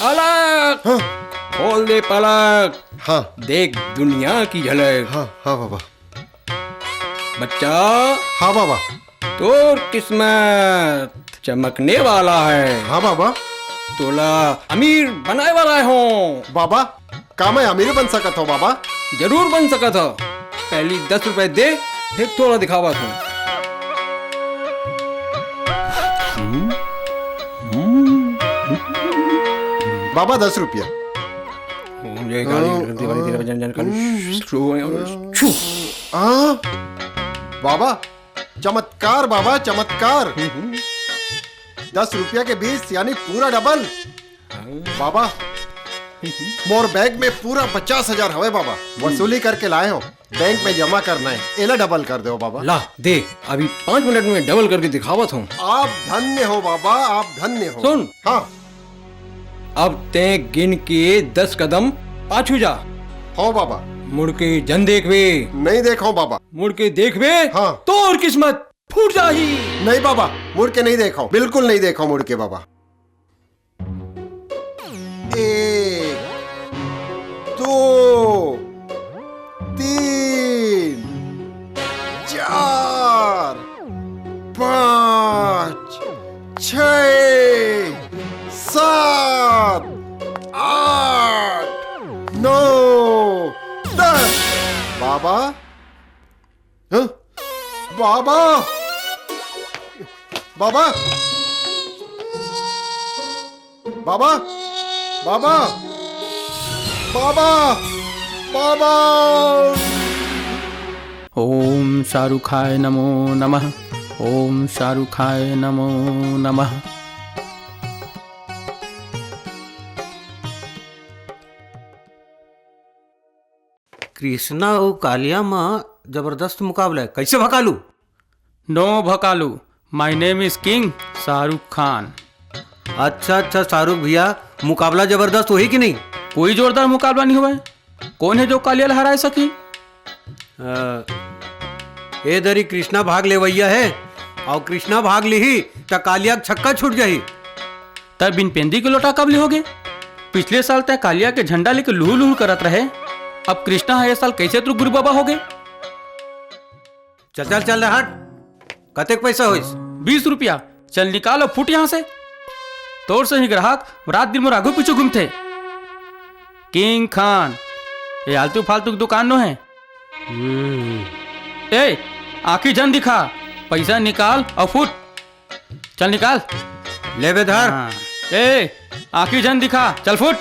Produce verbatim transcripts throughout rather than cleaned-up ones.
अलग। हाँ। खोल दे पलक। हाँ। देख दुनिया की झलक। हाँ, हाँ बाबा। बच्चा। हाँ बाबा। तोर किस्मत चमकने वाला है। हाँ बाबा। तोला अमीर बनाए वाला हो। बाबा, का मैं अमीर बन सकत हो बाबा? जरूर बन सकत हो। पहली दस रुपए दे, फिर तोला दिखावत हो। बाबा, दस रुपया। जय काली, जय काली, जय काली। आ, बाबा, चमत्कार बाबा, चमत्कार। दस रुपया के बीस यानी पूरा डबल। बाबा, मोर बैग में पूरा पचास हजार हवे बाबा, वसूली करके लाए हो, बैंक में जमा करना है, एला डबल कर दो बाबा। ला दे, अभी पाँच मिनट में डबल करके दिखावत हूँ। आप धन्य हो बाबा, आप धन्य हो। सुन। हाँ। अब तैं गिन के दस कदम पाछू जा। हो बाबा। मुड़ के झन देखबे। नहीं देखो बाबा। मुड़ के देखबे, हाँ। तोर किस्मत फूट जाही। नहीं बाबा, मुड़ के नहीं देखो, बिल्कुल नहीं देखो मुड़ के बाबा। एक, दो, तीन, चार, पाँच, छः, सात, आठ, नौ, दस। बाबा, हाँ? बाबा, बाबा, बाबा, बाबा, बाबा, बाबा। ओम शाहरुखाय नमो नमः। ओम शाहरुखाय नमो नमः। कृष्णा अउ कालिया म जबरदस्त मुकाबला हे, कइसे भकालू? No भकालू, my name is King Shahrukh Khan. अच्छा अच्छा शाहरुख भैया, मुकाबला जबरदस्त होही कि नहीं? कोई जोरदार मुकाबला नहीं होवय। कोन हे जो कालिया ल हराय सकही? अ, ए दरी कृष्णा भाग लेवइया हे, अउ कृष्णा भाग लिही त कालिया के छक्का छूट जाही। त बिन पेंदी के लोटा कब ले होगे? पिछले साल तैं कालिया के झंडा लेके लुहुर लुहुर करत रहे, अब कृष्णा ह ए साल कइसे तोर गुरु बाबा होगे? चल चल चल रे हट। कतेक पैसा होइस? बीस रुपया। चल निकाल अउ फुट यहाँ से। तोर सही ग्राहक रात दिन मोर आघू पीछू घूमथे। किंग खान, ये आलतू फालतू के दुकान नो हे। हम्म। ए, आँखी झन दिखा, पैसा निकाल अउ फुट। चल निकाल। ले बे धर। हाँ। ए, आँखी झन दिखा, चल फुट।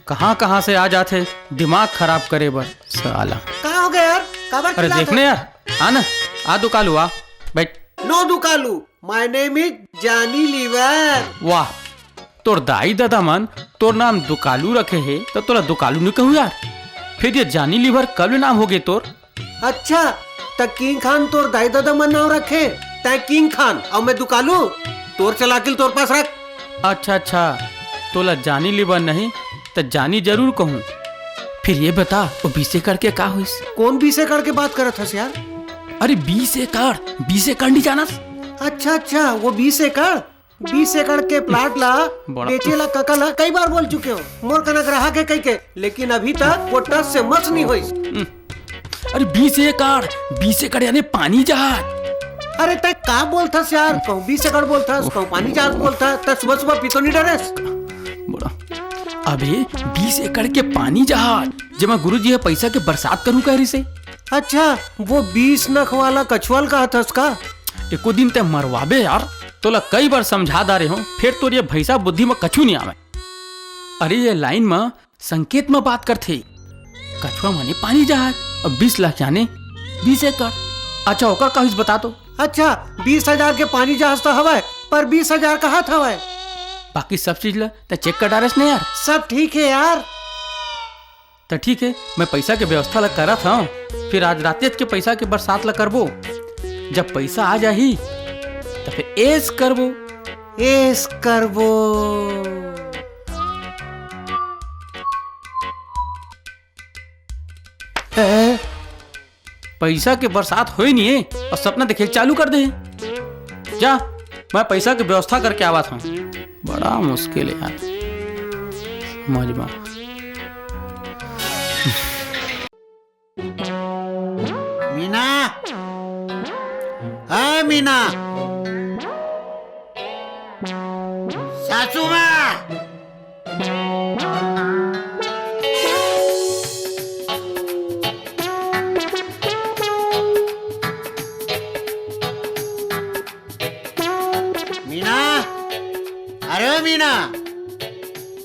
कहाँ कहाँ से आ जाथे दिमाग खराब करे बर साला। का हो गया यार? काबर अरे चिल्लात देख ना हस? यार, आ ना, आ दुकालू आ, बैठ। No Dukalu, my name is Johnny Liver। वाह, तोर दाई ददा मन तोर नाम दुकालू रखे हे, त तोला दुकालू नहीं कहू यार। फिर ये जॉनी लीवर कब ले नाम होगे तोर? अच्छा, त किंग खान तोर दाई ददा मन नाम रखे, तैं किंग खान अउ मैं दुकालू। तोर चलाकिल तोर पास रख। अच्छा अच्छा, तोला जॉनी लीवर नहीं त जॉनी जरूर कहूँ। फिर ये बता, वो बीस एकड़ के का होइस? कोन बीस एकड़ के बात करत हस यार? अरे बीस एकड़, बीस एकड़ नहीं जानस? अच्छा अच्छा, वो बीस एकड़, बीस एकड़ के प्लाट ला बड़ा बेचे ला कका ला कई बार बोल चुके हो, मोर कना ग्राहक हे कहिके, लेकिन अभी तक वो टस से मस नहीं होइस। अरे बीस एकड़, बीस एकड़ यानी पानी जहाज। अरे तैं का बोलथस यार, कहूँ बीस एकड़ बोलथस, कहूँ पानी जहाज बोलथस, तैं सुबह सुबह पीतो नहीं डरेस? बड़ा, अबे बीस एकड़ के पानी जहाज, जेमा गुरुजी ह पैसा के बरसात करू कह रहिसे। अच्छा, वो बीस नख वाला कछुआ ल कहथस का? एको दिन तैं मरवाबे यार, तोला कई बार समझा डारे हों, फेर तोर ये भैंसा बुद्धि म कछु नहीं आवे। अरे ये लाइन म संकेत म बात करथे, कछुआ माने पानी जहाज, अउ बीस लाख याने बीस एकड़। अच्छा ओकर का होइस बता तो। अच्छा, बीस हजार के पानी जहाज तो हवय, पर बीस हजार कहत हवय। बाकी सब चीज ला तैं चेक कर डारेस न यार। सब ठीक हे यार। त ठीक हे, मैं पैसा के व्यवस्था ला करत हंव, फिर आज रातेच के पैसा के बरसात ला करबो। जब पैसा आ जाही, त फिर ऐश करबो। ऐश करबो। हैं? पैसा के बरसात होए नहीं हे अउ सपना देखे चालू कर दे। जा, मैं पैसा के व्यवस्था करके आवत हंव। बड़ा मुश्किल हे यार। मौज मा। मीना, ए मीना, सासू माँ। मीना, अरे मीना,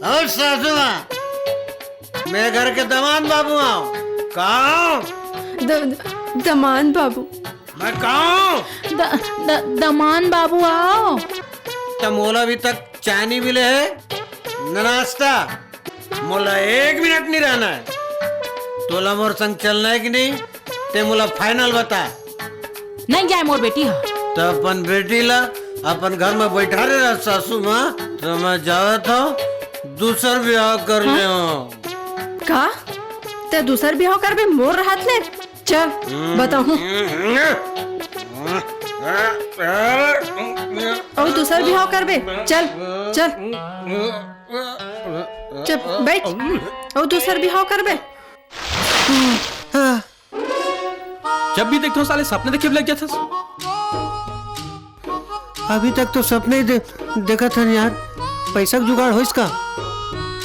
ओ सासू माँ, मैं घर के दमांद बाबू आंव। कहाँ? द-, द-, दमांद बाबू। मैं कहाँ? द-, द-, दमांद बाबू आंव। त मोला अभी तक चाय नहीं मिले है, न नाश्ता। मोला एक मिनट नहीं रहना है। तोला मोर संग चलना है कि नहीं? ते मोला final बता। नहीं जाए मोर बेटी हा। त अपन बेटी ला अपन घर में बैठा रहे रह सासू माँ, त मैं जावत हूँ, दूसर ब्याह कर हाँ? ले हूँ। का? ते दूसर ब्याह करबे मोर रहत ले? चल, बताहूँ। अउ दूसर ब्याह करबे? चल, चल। चुप, बैठ। अउ दूसर ब्याह करबे? जब भी देखथो साले सपने देखे लग जाथस। अभी तक तो सपने ही दे-, देखत हन यार, पैसा के जुगाड़ होइस का?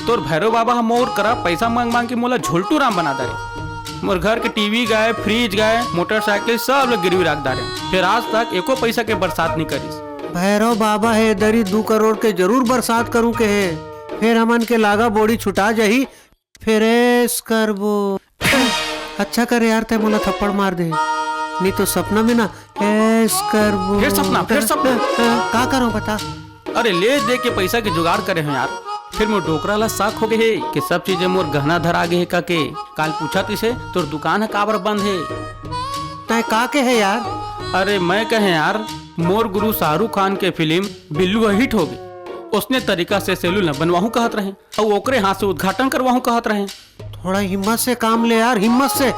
तोर भैरव बाबा ह मोर करा पैसा मांग मांग के मोला झोलटू राम बना डारे। मोर घर के टीवी गाय, फ्रिज गाय, मोटरसाइकिल सब ल गिरवी रख डारे। फिर आज तक एको पैसा के बरसात नहीं करिस। भैरव बाबा हे दरी दू करोड़ के जरूर बरसात करूं के हे, फिर हमन के लागा बोड़ी छुटा जाही, फिर ऐश करबो। अच्छा करे यार, तै मोला थप्पड़ मार दे, नहीं तो सपना में ना ऐश करबो। फिर सपना, फिर सपना। हाँ, हाँ, का करो बता। अरे ले दे के पैसा के जुगाड़ करे हो यार। फिर मोर डोकरा ला शक हो गए हे कि सब चीजें मोर गहना धरा गे हे का के। काल पूछा तिसे तोर दुकान ह काबर बंद हे। तै का कहे यार? अरे मैं कहे यार, मोर गुरु शाहरुख खान के फिल्म बिल्लू ह हिट हो गई, उसने तरीका से सैलून ला बनवाहूं कहत रहे। अउ ओकरे हाथ से उद्घाटन करवाहूं कहत रहे। थोड़ा हिम्मत से काम ले यार, हिम्मत से।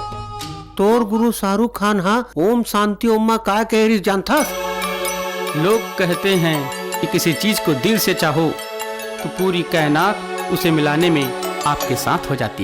तोर गुरु शाहरुख खान हा ओम शांति ओम मा का कहे रिस जानथस? लोग कहते हैं कि किसी चीज को दिल से चाहो तो पूरी कायनात उसे मिलाने में आपके साथ हो जाती